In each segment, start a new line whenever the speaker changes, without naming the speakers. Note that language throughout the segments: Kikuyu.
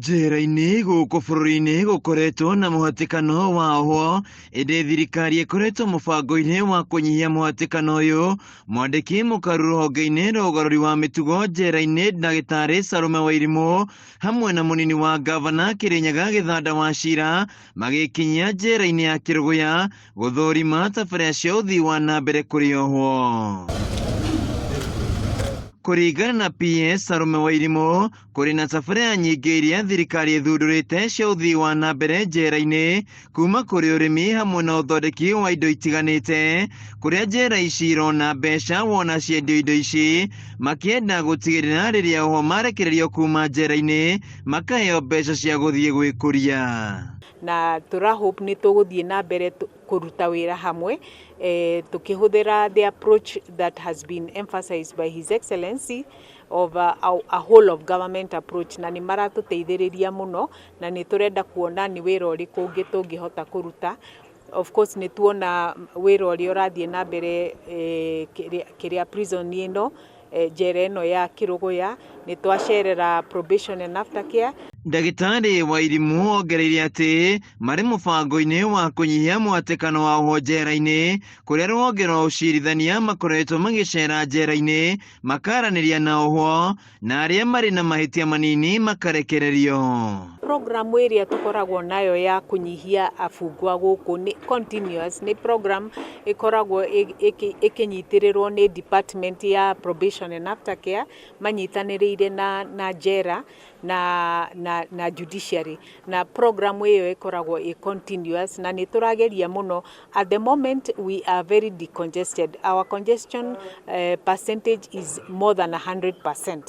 Njera-inĩ gũkũ bũrũri-inĩ gũkoretwo na mũhatĩkano wa ohwo, ĩndĩ thirikari ĩkoretwo mũbango-inĩ wa kũnyihia mũhatĩkano ũyũ. Mwandĩki mũkaru rũhonge-inĩ rwa ũgarũri wa mĩtugo njera-inĩ ndagĩtarĩ Salome Wairimũ hamwe na mũnini wa ngavana Kĩrĩnyaga Gĩthanda wa Cira magĩkinyia njera-inĩ ya Kĩrũgũya gũthũrima tabarĩra cia ũthii wa na mbere kũrĩ ohwo. Kũringana na PS Salome Wairimũ, kũrĩ na tabarĩra nyingĩ iria thirikari ĩthundũrĩte cia ũthii wa na mbere njera-inĩ, kuma kũrĩ ũrĩmi hamwe na ũthondeki wa indo itiganĩte, kũrĩa njera ici irona mbeca wona ciendio indo ici, makĩenda gũtigĩrĩra rĩrĩa ohwo marekererio kuma njera-inĩ, makaheo mbeca cia gũthiĩ gwĩkũria.
Na tũra hope nĩ tũgũthiĩ na mbere kũruta wĩra hamwe tũkĩhũthĩra the approach that has been emphasized by His Excellency of a whole of government approach, na nĩ maratũteithĩrĩria mũno na nĩ tũrenda kuona nĩ wĩra ũrĩkũ ũngĩ tũngĩhota kũruta. Of course nĩ tuona wĩra ũrĩa ũrathiĩ na mbere kĩrĩa prison ĩno, njera ĩno ya Kĩrũgũya, nĩ twacerera probation and aftercare.
Ndagĩtarĩ Wairimũ ongereire atĩ marĩ mũbango-inĩ wa kũnyihia mũhatĩkano wa ohwo njera-inĩ, kũrĩa rũhonge rwa ũcirithania makoretwo magĩcera njera-inĩ makaranĩria na ohwo na arĩa marĩ na mahĩtia manini makarekererio.
Program ĩrĩa tũkoragwo nayo ya kũnyihia abungwa gũkũ nĩ continuous, nĩ program ĩkoragwo ĩkĩnyitĩrĩrwo nĩ department ya probation and aftercare manyitanĩrĩire na njera na judiciary, na program ĩyo ĩkoragwo ĩ continuous na nĩ tũrageria mũno. At the moment we are very decongested. Our congestion percentage is more than 100%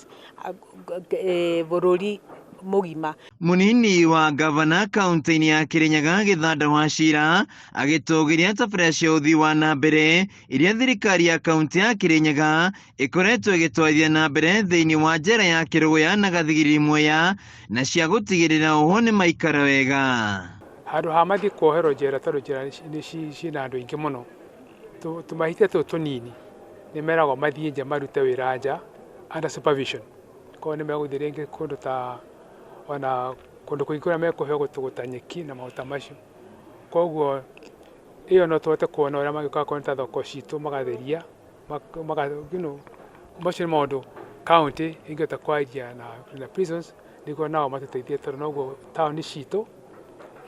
bũrũri mũgima.
Mũnini wa gavana kaunti-inĩ ya Kĩrĩnyaga Gĩthanda wa Cira agĩtũgĩria tabarĩra cia ũthii wa na mbere iria thirikari ya kaunti ya Kĩrĩnyaga ĩkoretwo ĩgĩtwarithia na mbere thĩinĩ wa njera ya Kĩrũgũya na Gathigiriri Mwea na cia gũtigĩrĩra ohwo nĩ maikara wega.
Handũ ha mathiĩ kuoherwo njera tondũ njera nĩ ciĩna andũ aingĩ mũno, tũmahĩtia tũtũ tũnini nĩ meragwo mathiĩ nja marute wĩra nja under supervision. Koguo nĩ megũthiĩ rĩngĩ kũndũ ta ona kũndũ kũingĩ kũrĩa mekũheo gũtũgũta nyeki na maũndũ ta macio. Koguo ĩyo no tũhote kuona ũrĩa mangĩũka akorwo nĩ ta thoko citũ magatheria, macio nĩ maũndũ county ĩngĩhota kwaria na prisons nĩguo nao matũteithie tondũ noguo taũni citũ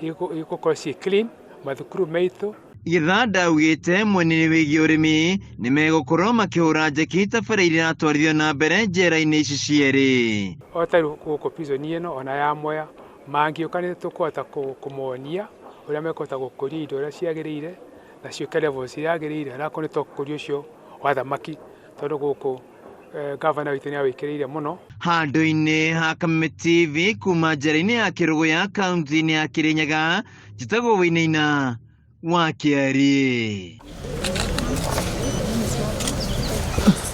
igũkorwo ciĩ clean, mathukuru maitũ.
Gĩthanda augĩte mwena-inĩ wĩgiĩ ũrĩmi nĩ megũkorwo makĩhũra njeki tabarĩra iria iratwarithio na mbere njera-inĩ ici cierĩ.
O ta rĩu gũkũ prison ĩno ona ya Mwea mangĩũka nĩ tũkũhota kũmonia ũrĩa mekũhota gũkũria indo ũrĩa ciagĩrĩire na ciũke levels iria yagĩrĩire, ona akorwo nĩ ta ũkũria ũcio wa thamaki tondũ gũkũ gavana witũ nĩ awĩkĩrĩire mũno.
Handũ-inĩ ha Kameme TV kuma njera-inĩ ya Kĩrũgũya kaunti-inĩ ya Kĩrĩnyaga, njĩtagwo Wainaina wa Kĩari.